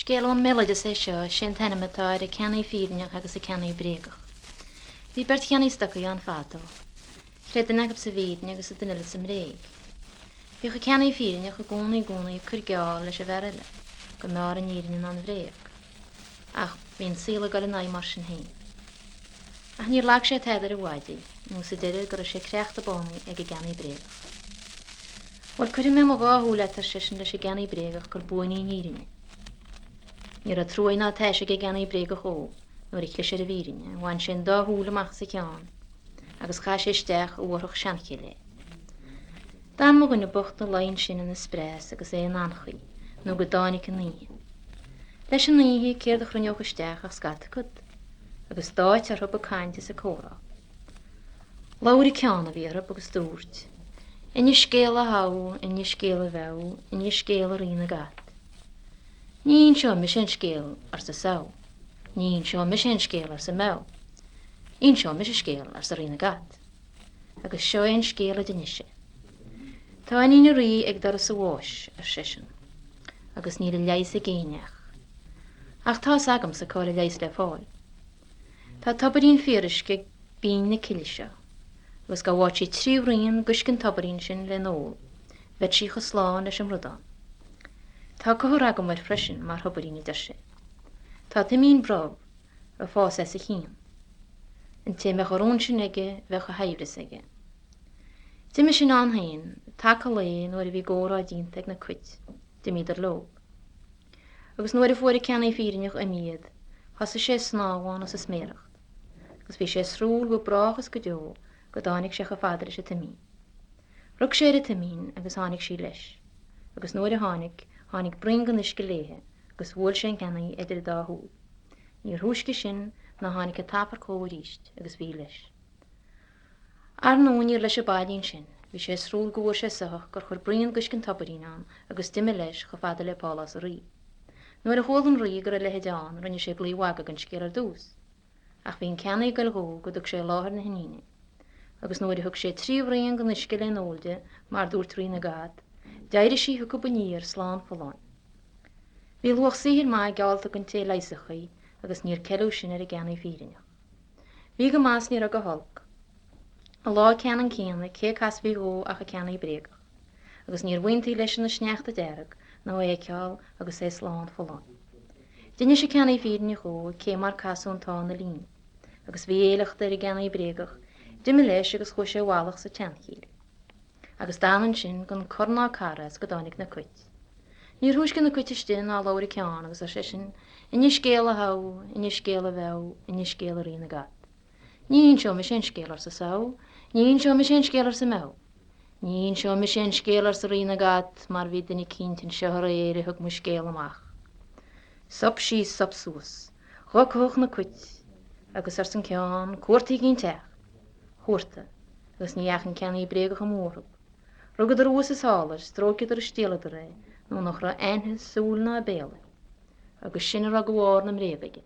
Scéal ón mbéaloideas é seo, is é an t-ainm atá air An Ceannaí Fírinneach agus An Ceannaí Bréagach. Bhí beirt cheannaí stocaí ann fadó. Chreid duine acu sa bhfírinne agus an duine eile sa mbréig. Bhíodh an ceannaí fírinneach i gcónaí i gcónaí ag cur geall leis an bhfear eile go mb'fhearr an fhírinne ná an bhréag. Ach bhí an saol ag dul in aghaidh mar sin féin. Ach níor lag sé tada ar an mhaide, nó sa deireadh go raibh sé creachta bánaithe ag an gceannaí bréagach. Bhuel, cuirfidh mé mo dhá shúil leat, ar seisean leis an gceannaí bréagach, gur buan í an fhírinne. Ní raibh truaighe ná taise ag an gceannaí bréagach dhó nuair a chlis ar an bhfírinne, bhain sé an dá shúil amach as a cheann agus chaith sé isteach i bhfothrach seanchille é. D'fhan mo dhuine bocht 'na luí ansin ina spreas agus é in anchaoi nó go dtáinig an oíche. Leis an oíche, céard a chruinneodh isteach ach scata cat, agus d'áit orthu ag caint is ag comhrá. Labhair an ceann a bhí orthu agus dúirt, Inis scéal a Shamh, inis scéal a Mheabh, inis scéal a Rí na gCat. Ní inseoidh mise aon scéal, arsa Samh. Ní inseoidh mise aon scéal, arsa Meabh. Inseoidh mise scéal, arsa Rí na gCat. Agus seo é an scéal a d'inis sé. Tá iníon an Rí ag doras a bháis, ar seisean, agus níl a leigheas ag éinne. Ach tá's agamsa cá bhfuil a leigheas le fáil. Tá tobairín fíoruisce ag binn na cille seo, agus dá bhfaigheadh sí 3 bhraon d'uisce an tobairín sin le n-ól, bheadh sí chomh slán leis an mBrudán. Tá cumhar agam air freisin mar thobairín, a deir sé. Tá tuimín brobh ag fás as a chionn. An té a mbeadh an rún sin aige bheadh a shaibhreas aige. D'imigh sin ann féin, taca lae nuair a bhí a gcomhrá déanta ag na cait, d'imíodar leo. Agus nuair a fuair an ceannaí fírinneach imithe iad, thosaigh sé ag snámh ann is ag sméireacht, agus bhí sé ag srúll go brách is go deo go dtáinig sé chomh fada leis an tuimín. Rug sé ar an tuimín agus tháinig sí leis, agus nuair a tháinig, tháinig braon den uisce léithe agus bhuail sé an ceannaí idir an dá shúil. Níor thúisce sin ná tháinig an t-achar chucu arís agus bhí leis. Ar ndóigh níor leis an bpaidrín sin, bhí sé ag srúll go bhfuair sé soitheach gur chuir braon d'uisce an tobairín ann agus d'imigh leis chomh fada le pálás an rí. Nuair a chuala an rí go raibh a leithéid ann rinne sé claí mhagaidh den scéal ar dtús. Ach bhí an ceannaí ag goil dhó go dtug sé i láthair na hiníne é. Agus nuair a thug sé 3 bhraon den uisce le n-ól di, mar dúirt Rí na gCat, d'éirigh sí chucu aniar slán folláin. Bhí luach saothair maith geallta don té a leigheasfadh í agus níor ceileadh sin ar an gceannaí fírinneach. Bhí go maith 's ní raibh go holc. An lá ceannann céanna cé casfaí dhó ach an ceannaí bréagach. Agus níor bh'iontaí leis an sneachta dearg ná é a fheiceáil agus é slán folláin. D'inis an ceannaí fírinneach dhó cé mar casadh an t-ádh ina linn, agus bhí éileachta ar an gceannaí bréagach, d'imigh leis agus chuaigh sé i bhfalach sa tseanchill. Agus d'fhan ansin gan cor ná cara is go dtáinig na cait. Níor thúisce na cait istigh ná labhair an ceann agus ar seisean, Inis scéal a Shamh, inis scéal a Mheabh, inis scéal a Rí na gCat. Ní inseoidh mise aon scéal, arsa Samh. Ní inseoidh mise aon scéal, arsa Meabh. Ní inseoidh mise aon scéal, arsa Rí na gCat, mar bhí duine eicínt anseo aréir a thug mo scéal amach. Sop síos, sop suas. Dho cuthach na cait. Agus arsa an ceann, Cuartaígí an teach. Chuartaigh. Agus ní dheachaigh an ceannaí bréagach amú orthu. Rugadar abhus is thall air, stróiceadar is stialladar é, nó nach raibh ainthe, súil ná béal air. Agus sin a raibh de bharr na mbréag aige.